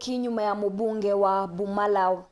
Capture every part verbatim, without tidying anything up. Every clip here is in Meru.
Kinyuma ya mubunge wa Bumala,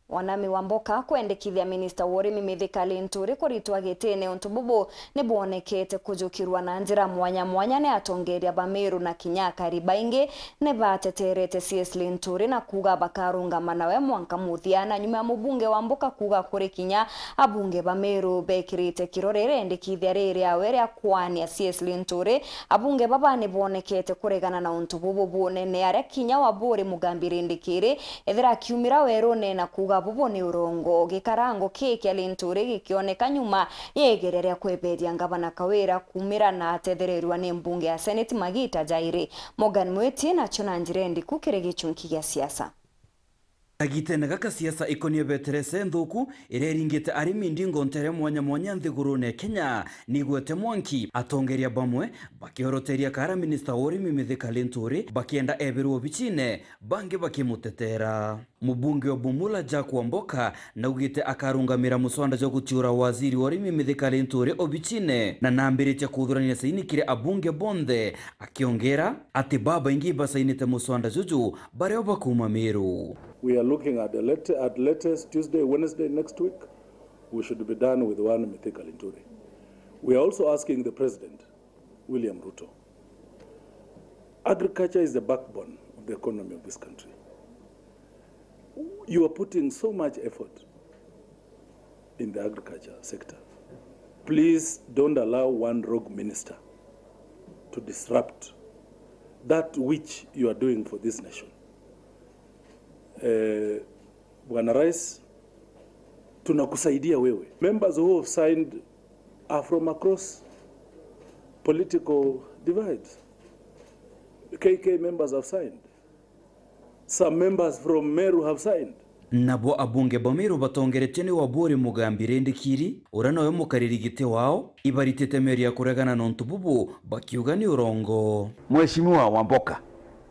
Wanami Wamboka kwendekithia minista wa urimi Mithika Linturi kuritwa gitine, untu bubu ni bwonekete kujukirwa na njira mwanya mwanya ni atongeria ba Meru, na kinya akari baingi ni bateterete C S Linturi na kuuga bakarungama nawe mwanka muthia. Na nyuma ya mubunge Wamboka kuuga kuri kinya abunge ba Meru bekirite kirore irendekithia riri awe ria kwania C S Linturi, abunge baba ni bonekete kuregana na untu bubu bunene, aria kinya Waburi Mugambi Rindikiri ethira akiumira werune na kuuga bubu ni urongo. Gikarango kii kia Linturi gikioneka nyuma ya igeria ria kweberia ngavana Kawira kuumira na atethereerua ni mbunge ya Senate magita jairi. Morgan Mwiti nacio na njira indiku kiri gichunki gia siasa. Kagitene gaka siasa ikonie beterese nthuku iria iringite arimi ndingo ntere mwanya mwanya nthigurune ya Kenya nigwete mwanki, atongeria bamwe bakioroteria kara minista wa urimi Mithika Linturi bakienda ebirwe obicine, bangi bakimutetera. Mubunge wa Bumula Jack Wamboka naugite akarungamira muswanda jwa gutiura waziri wa urimi Mithika Linturi obicine, na nambiritie kuthurania saini kiri abunge bonthe, akiongera ati babaingi basainite muswanda juju bario bakuuma Meru. We are looking at the late, at latest Tuesday, Wednesday next week, we should be done with one Mithika Linturi. We are also asking the president, William Ruto. Agriculture is the backbone of the economy of this country. You are putting so much effort in the agriculture sector. Please don't allow one rogue minister to disrupt that which you are doing for this nation. Eh, Bwana Rais, tunakusaidia wewe. Members who have signed are from across political divides. K K members have signed. Some members from Meru have signed. Nabo abunge ba Meru batongeretio ni Waburi Mugambi Rindikiri, uria nowe mukariri giti wao, ibaritite miario ya kuregana na untu bubu bakiuga ni urongo. Mheshimiwa Wamboka,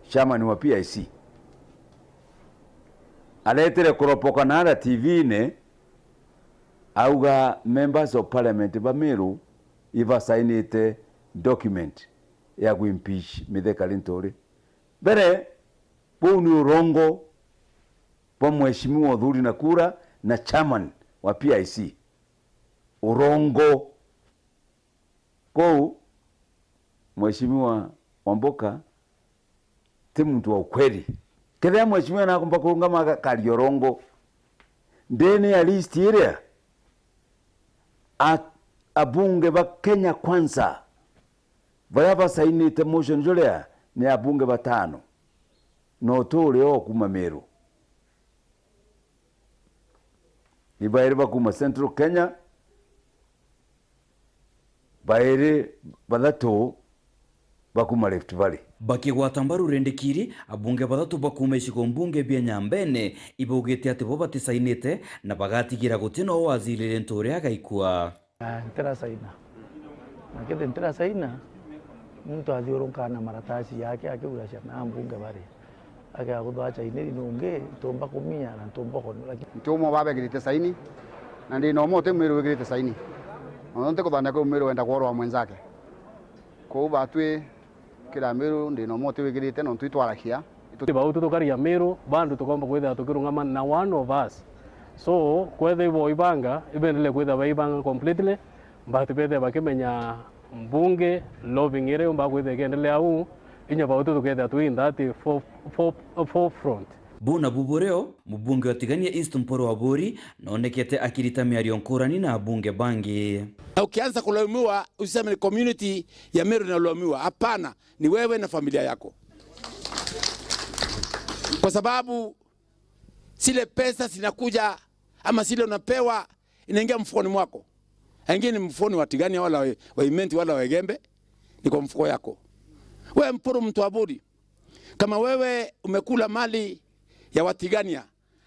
chairman wa P I C, aretire kuropoka naara T V-ini, auga members of parliament ba Meru ibasainite document ya kuimpeach Mithika Linturi. Mbere, buu ni urongo bwa Mheshimiwa Uthuri Nakura na chairman wa P I C. Urongo. Kou, Mheshimiwa Wamboka ti muntu wa ukweli. Kethira Mheshimiwa nakumba kurungama aga-, akaria urongo, ndene ya list iria a-, abunge ba Kenya Kwanza baria basainite motion juria ni abunge batano, na utu uri o kuuma Meru. Ni bairi ba kuuma Central Kenya, bairi bathatu ba kuuma Rift Valley. Bakigwata mbaru Rindikiri, abunge bathatu ba kuuma icigo mbunge bia Nyambene ibaugite ati bo batisainite na bagatigira guti no waziri Linturi agaikua. Ah, ntirasaina. Na kethira ntirasaina, muntu athiurunkaga na maratasi yake akiuga ciana a mbunge bari. Akea kuthwa acainiri nungi, ntumba kumia na ntumba ukonwa, lakini nti umwe wa babegirite saini, na ndi na umwe uti Mwiru wigirite saini. Na ntikuthanira kwi Mwiru wenda kworwa mwenzake. Kou batwi kira Mwiru ndi na umwe uti wigirite, nontu itwaragia. Itu- Bau tutukaria Mwiru, bandu tukomba kwithira tukirungama na one of us. So, kwethira iboibanga, ibendelee kwithira baibanga completely, but bethire bakimenya mbunge, lobbying iria yumbaga kwithira ikiendelea au, inya bautu tukethira twi in that fore-, fore-, forefront. Bu nabu burio, mubunge wa Tigania East Mpuru Waburi, naonekete akirita miario nkurani na abunge bangi. Na ukianza kulaumiwa, usiseme ni community ya Meru inalaumiwa. Hapana, ni wewe na familia yako. Kwa sababu zile pesa zinakuja, ama zile unapewa, inaingia mfukoni mwako. Ingine ni mfukoni wa Tigania wala wa, wa Imenti wala wa Igembe, ni kwa mfuko yako. Wewe Mpuru mtu wa Buri, kama wewe umekula mali ya Watigania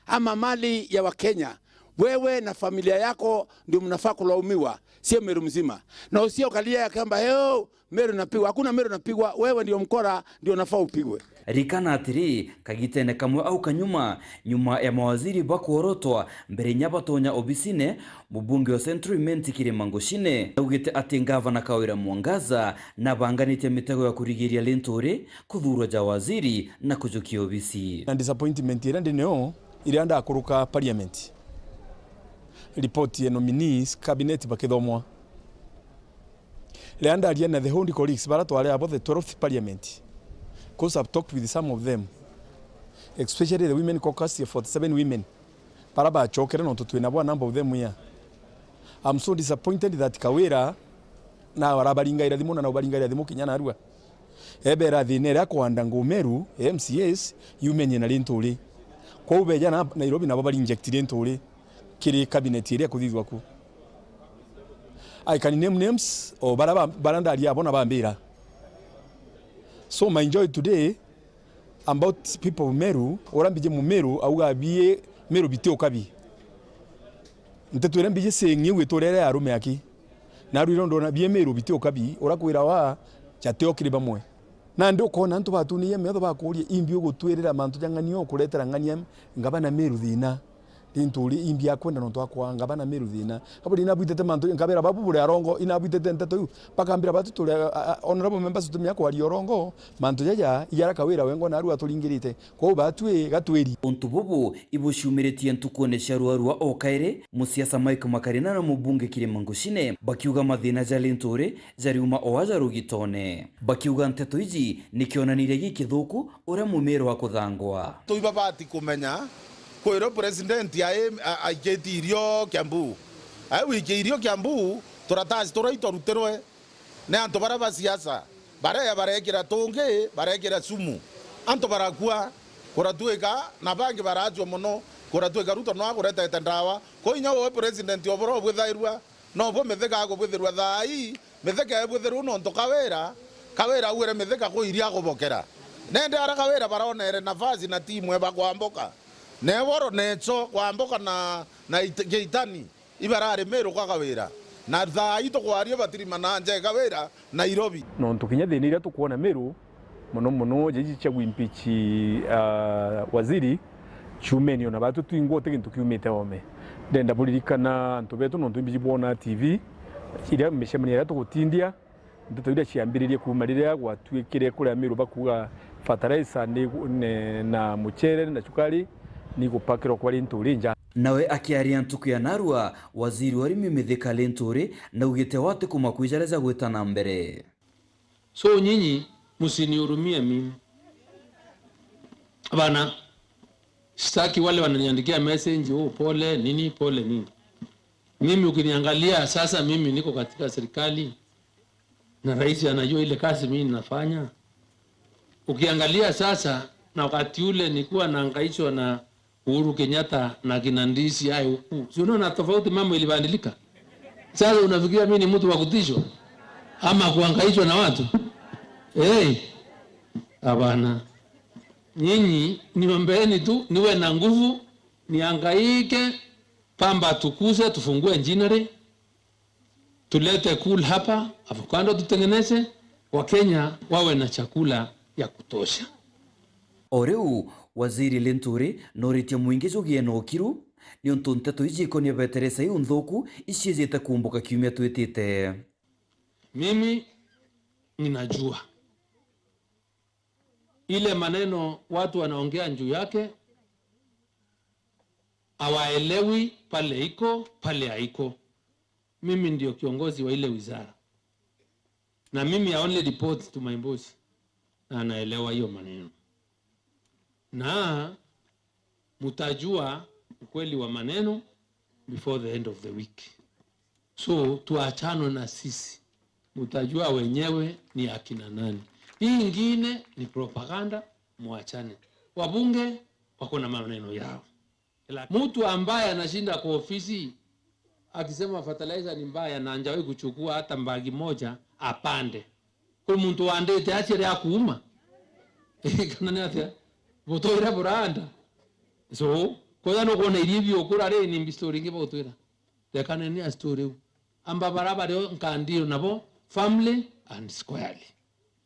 ama mali ya Wakenya, Wewe na familia yako ndio mnafaa kulaumiwa, sio Meru mzima. Na usio kalia ya kwamba, "Heo, Meru napigwa." Hakuna Meru napigwa, wewe ndio mkora, ndio unafaa upigwe. Ririkana atiri, kagitene kamwe au kanyuma, nyuma ya mawaziri bakworotwa mbere inya batonya obisine, mubunge wa Central Imenti Kirima Ngucine augite ati ngavana Kawira Mwangaza nabanganitie mitego ya kurigiria Linturi kuthurwa ja waziri na kujukia obisi. Na disappointment iria ndi nayo, iria ndakuruka parliament, report ya nominees cabinet bakithomwa. Riria ndaria na the holy colleagues bara twari abo the twelfth parliament, 'cause I've talked with some of them, especially the women caucus ya forty-seven women, bara bachokere nontu twina bo a number of them here. I'm so disappointed that Kawira na arabaringaira thimu na naubaringaira thimu kinya narua. Ebera thina iria kwanda ngu Meru, M C As, yumenye na Linturi. Kwou beja na Nairobi nabo bari inject Linturi kiri cabinet iria kuthithwa ku. I can name names o bara ba-, bara ndaria abo na bambira. So my joy today about people of Meru, ura mbiji Mumeru auga bie Meru biti ukabi. Nteto iria mbiji saying iu iturere arume aki. Narua iria ndona bie Meru biti ukabi, ura kwira wa jateo kiri bamwe. Nandi ukona antu batuniie metho bakuria, imbi ugutwirira mantu ja ng'ania ukuretera ng'ania ngabana Meru thina. Linturi imbi akwenda nontu akwa ngabana Meru thina. Kaburi inabwitete mantu, nkabera babu buri arongo, inabwitete nteto iu. Bakambira batu turi, a, a, honorable members tutumia kwaria urongo, mantu jaja, ijara Kawira wengwa narua aturingirite. Kwou batwi gatwiri. Untu bubu ibuciumiritie ntukune cia ruarua o kairi, musiasa Mike Makarina na mubunge Kirima Ngucine bakiuga mathina ja Linturi jariuma o aja rugitone. Bakiuga nteto iji ni kionaniria gikithuku uria Mumiru akuthangwa. Twi babati kumenya kwirwo president ai-, a-, aikitie irio Kiambu. Ai wikie irio Kiambu, turatasi turia itwarutirwe ni antu baria ba siasa, baria barekira tungi, barekira sumu. Antu barakua, kuratuika, na bangi baracua mono, kuratuika Ruto no akuretete ndawa. Ko inya we president oboro obwithairua, no bo mithika agubwithirua thaa ii, mithika ebwithirua nontu Kawira, Kawira augire mithika kwiria agubokera. Nende ara Kawira baronere nafasi na timu ebakwamboka. Neworo necho kwamboka na, na it-, Geitani. Ibarari Meru kwa Kawira. Na thaa ii tukwaria batirima na nja e Kawira Nairobi. Nontu kinya thina iria tukwona Meru, mono mono jiji cia gwimpeach, ah, waziri, ciumeni ona batu twingwa uti gintu kiumite ome. Ndenda buririkana antu betu nontu imbiji bwona T V, iria micemanio iria tugutindia, nteto iria ciambiririe kuuma riria gwatuikire kuria Meru bakuuga fertilizer ni, ni, na mucere na cukari ni gupakirwa kwa Linturi nja. Nawe akiaria ntuku ya narua, waziri wa urimi Mithika Linturi naugite wati kumakwijareja gwita na mbere. So nyinyi msinihurumie mimi. Bana, sitaki wale wananiandikia message, "Oh, pole, nini, pole, nini." Mimi ukiniangalia sasa, mimi niko katika serikali, na rais anajua ile kazi mimi ninafanya. Ukiangalia sasa, na wakati ule nilikuwa nahangaishwa na Uhuru Kenyatta na kina Ndisi aye huku. Si unaona tofauti mambo ilibadilika? Sasa unafikiria mimi ni mtu wa kutishwa? Ama kuhangaishwa na watu? Hey, hapana. Nyinyi, niombeeni tu, niwe na nguvu, nihangaike, pamba tukuse, tufungue enginery. Tulete cool hapa, avocado tutengeneze, Wakenya wawe na chakula ya kutosha. O riu, Waziri Linturi noritie mwingi jugie na ukiru, niuntu nteto iji ikonie beteresa iu nthuku iciijite kumbuka kiumia twitite. Mimi ninajua ile maneno watu wanaongea juu yake, hawaelewi pale iko, pale haiko. Mimi ndio kiongozi wa ile wizara. Na mimi I only report to my boss. Na anaelewa hiyo maneno. Na mutajua ukweli wa maneno before the end of the week. So, tuachanwe na sisi. Mutajua wenyewe ni akina nani. Hii ingine ni propaganda, muachane. Wabunge wako na maneno yao. Mtu ambaye anashinda kwa ofisi akisema fertilizer ni mbaya na hajawahi kuchukua hata mbagi moja, apande. Kwi muntu wandite achere akuuma. Kana ni atia? Butoira buranda. So, Kwethira nukwona iria biukura ri, ni mbi story ingi bagutwira. Rekaneni a story iu. Amba bara bario nkandio nabo firmly and squarely.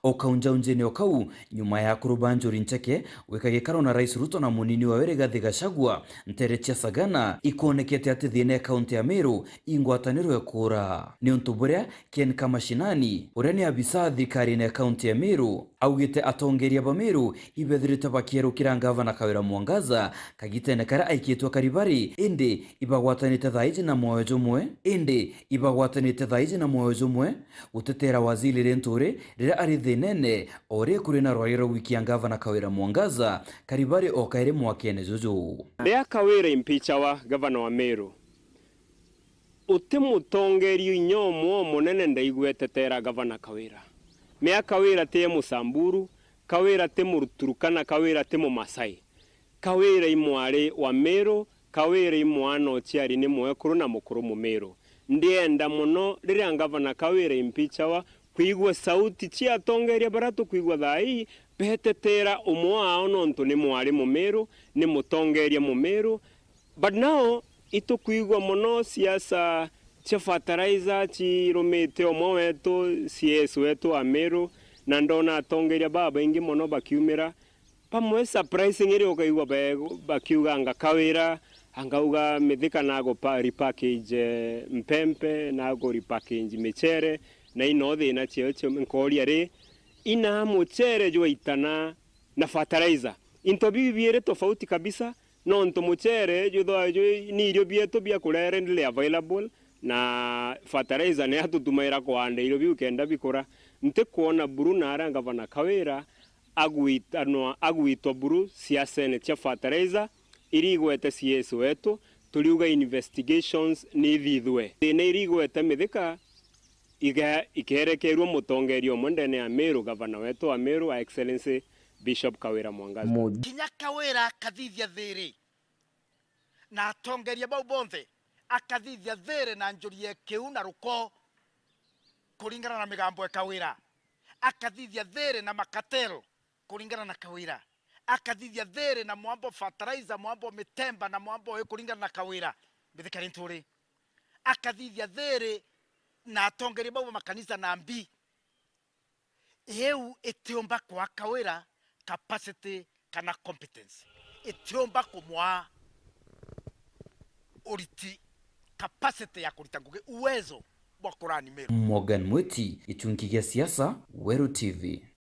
O kaunjaunjene o kau, nyuma ya akuru ba Njuri Ncheke gwika gikaro na Rais Ruto na munini wawe Rigathi Gachagua ntere cia Sagana, ikonekete ati thiina e kaunti ya Meru ingwataniro ikuura. Ni untu buria Ken Kamashinani, uria ni abisa thirikarine ya kaunti ya Meru, augite atongeria ba Meru ibethirite bakierukira ngavana Kawira Mwangaza kagitene karia aikitwe Karibari, indi ibagwatanite thaiji na mwoyo jumwe, indi ibagwatanite thaiji na mwoyo jumwe gutetera Waziri Linturi riria ari thinene, o ri kuri na rwaria rwa gwikia ngavana Kawira Mwangaza Karibari o kairi mwakene juju. Riria Kawira impichawa gavana wa Meru, uti mutongeria inya umwe umunene ndaigua etetera gavana Kawira. Mea Kawira ti e Musamburu, Kawira ti Muturukana, Kawira ti Mumasai. Kawira i mwari wa Meru, Kawira i mwana uciari ni mwekuru na mukuru Mumeru. Ndienda mono riria ngavana Kawira impichawa kwigua sauti cia atongeria baria tukwigua thaa ii betetera umwe wao nontu ni mwari Mumeru, ni mutongeria Mumeru. But now, itukwigua mono siasa cia fertilizer cirumite umwe wetu, C S wetu wa Meru, na ndona atongeria babaingi mono bakiumira. Bamwe surprising iri ukaigua be-, bakiuganga Kawira, angauga Mithika nagu pa-, repackage, eh, mpempe, nagu repackage michere, na ino thina cio cio, nkoria ri, ina muchere jwaitana na fertilizer? Into biu biiri tofauti kabisa, nontu muchere jwithagwa jwi, ni irio bietu bia kuria readily available, na fertilizer ni atutumaira kuanda irio biu kenda bikura. Ntikwona buru na aria ngavana Kawira agwitanwa, agwitwa buru siasene cia fertilizer iria igwete C S wetu, turiuga investigations ni ithithwe. Thina iria igwete Mithika iga-, ikerekerua mutongeria umwe ndene ya Meru, gavana wetu wa Meru, Her Excellency Bishop Kawira Mwangaza. Mu- Kinya Kawira akathithia thiri na atongeria bau bonthe, akathithia thiri na njuri ya kiu na ruko, kuringana na migambo ya Kawira. Akathithia thiri na makatel, kuringana na Kawira. Akathithia thiri na mwambo fertilizer, mwambo mitemba na mwambo uyu, kuringana na Kawira. Mithika Linturi. Akathithia thiri na atongeria bau ba makanisa na mbi. Iu itiumba kwaa Kawira capacity kana competence. Itiumba kumwaa uriti, capacity ya kurita ngugi, uwezo bwa kurani Meru. Morgan Mwiti, gichunki gia siasa, Weru T V.